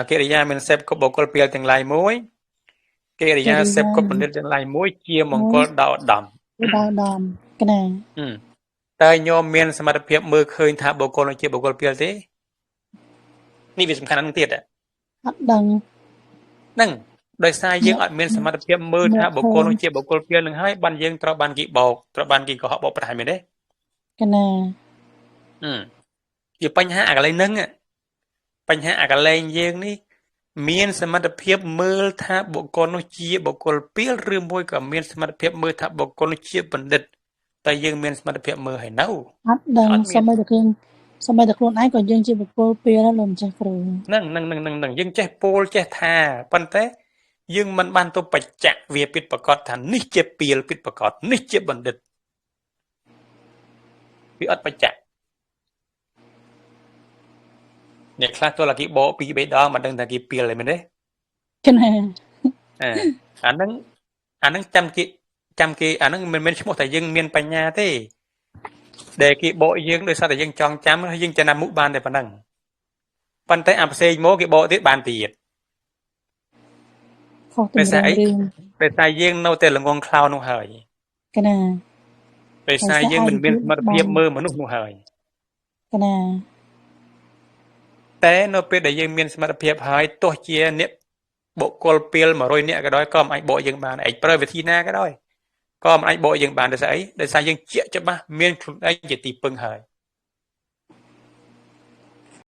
កិរិយាមានសេពគប់បុគ្គលពីលទាំងឡាយមួយកិរិយាសេពគប់បណ្ឌិតទាំងឡាយមួយជាមង្គលដល់ឧត្តម ដល់ឧត្តមកណា តើញោមមានសមត្ថភាពមើលឃើញថាបុគ្គលនោះជាបុគ្គលពីលទេនេះវាសំខាន់ណាស់ទៀត អត់ដឹងហ្នឹងដោយសារយើងអត់មានសមត្ថភាពមើលថាបុគ្គលនោះជាបុគ្គលពីលនឹងហើយបានយើងត្រូវបានគេបោកត្រូវបានគេកុហកបោកប្រាស់មែនទេ កណា ជាបញ្ហាអាកន្លែងហ្នឹងបញ្ហាអាកន្លែងយើងនេះមានសមត្ថភាពមើលថាបុគ្គលនោះជាបុគ្គលពីលឬមួយក៏មានសមត្ថភាពមើលថាបុគ្គលនោះជាបណ្ឌិតតែយើងមានសមត្ថភាពមើលហើយនៅ អត់ដឹងសម័យតែខ្លួនសម័យតែខ្លួនឯងក៏យើងជាបុគ្គលពីលដែរលោកម្ចាស់គ្រូ ហ្នឹងហ្នឹងហ្នឹងហ្នឹងយើងចេះពោលចេះថាប៉ុន្តែយើងមិនបានទៅបញ្ជាក់វាពិតប្រកបថានេះជាពីលពិតប្រកបនេះជាបណ្ឌិតវាអត់បញ្ជាក់អ្នកខ្លះទោះតែគេបកពី3ដងមិនដឹងថាគេពីលអីមែនទេ កណា អាហ្នឹងអាហ្នឹងចាំគេចាំគេអាហ្នឹងមិនមែនឈ្មោះតែយើងមានបញ្ញាទេដែលគេបកយើងដោយសារតែយើងចង់ចាំហើយយើងចំណាំមុខបានតែប៉ុណ្ណឹងប៉ុន្តែអាផ្សេងមកគេបកទៀតបានទៀត ខុសទៅ រឿងដោយសារយើងនៅតែល្ងងខ្លៅនោះហើយកណា ដោយសារយើងមិនមានសមត្ថភាពមើលមនុស្សនោះហើយកណា តែនៅពេលដែលយើងមានសមត្ថភាពហើយទោះជាអ្នកបុគ្គលពីល100នាក់ក៏ដោយក៏មិនអាចបកយើងបានឯងប្រើវិធីណាក៏ដោយក៏មិនអាចបកយើងបានដោយសារអីដោយសារយើងជាក់ច្បាស់មានខ្លួនឯងជាទីពឹងហើយ